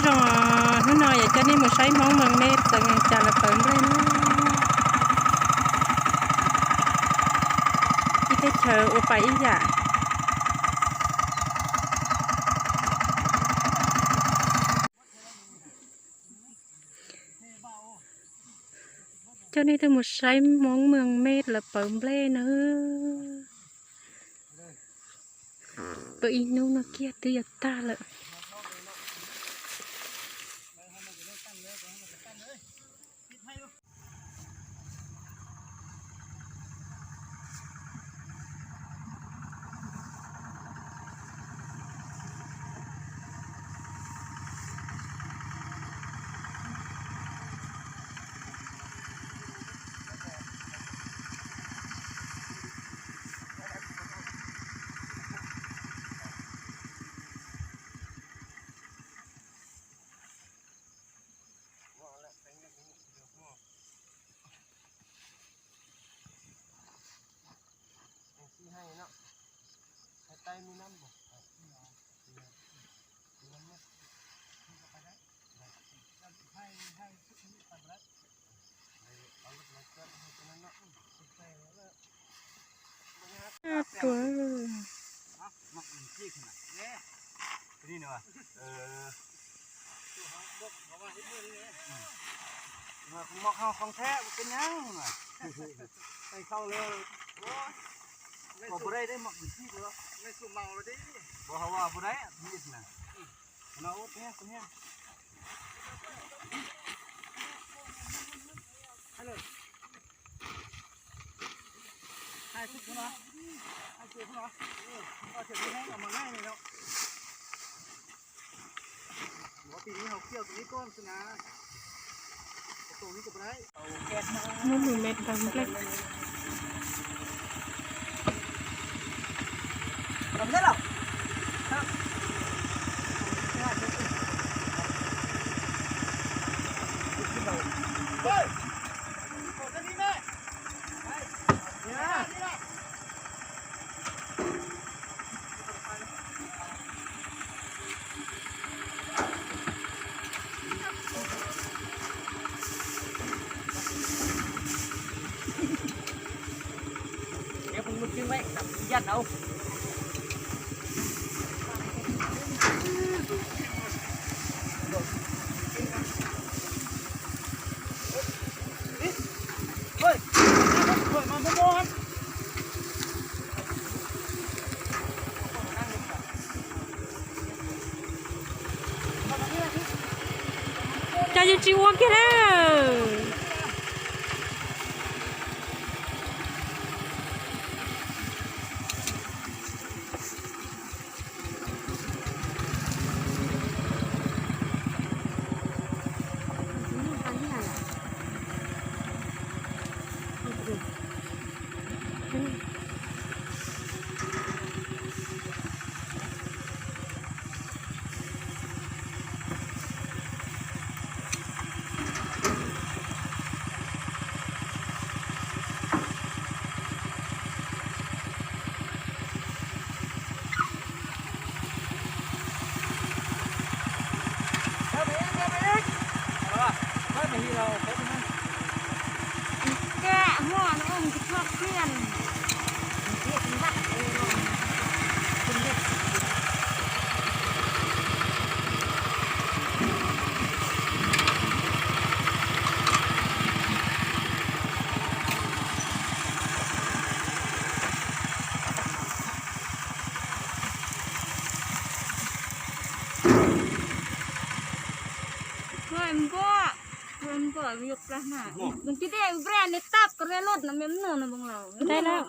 Zoo, hnub no yog coj nej mus saib Hmoob Mees Mej txeev cas lawv pawv nplej na. Ib teb chaws ua pais ib yam. Coj nej tuaj mus saib Hmoob Mees Mej lawv pawv nplej na. Pawv ib hnub no kiag twb yuav tag lawm. Tua. Mos hau khoom thiab ua kab nyaab na. Koj puas dai dab mos kwv tij lawm? Puas hau puas dai na? No ua thiab ua thiab. Muab tus me pawg nplej. Cas yus tsis ua kiag na. Npoj, npoj yuav plag na. Nws tib dej bre nws tab koj ria lod no me mno no bong los. Dai lawm.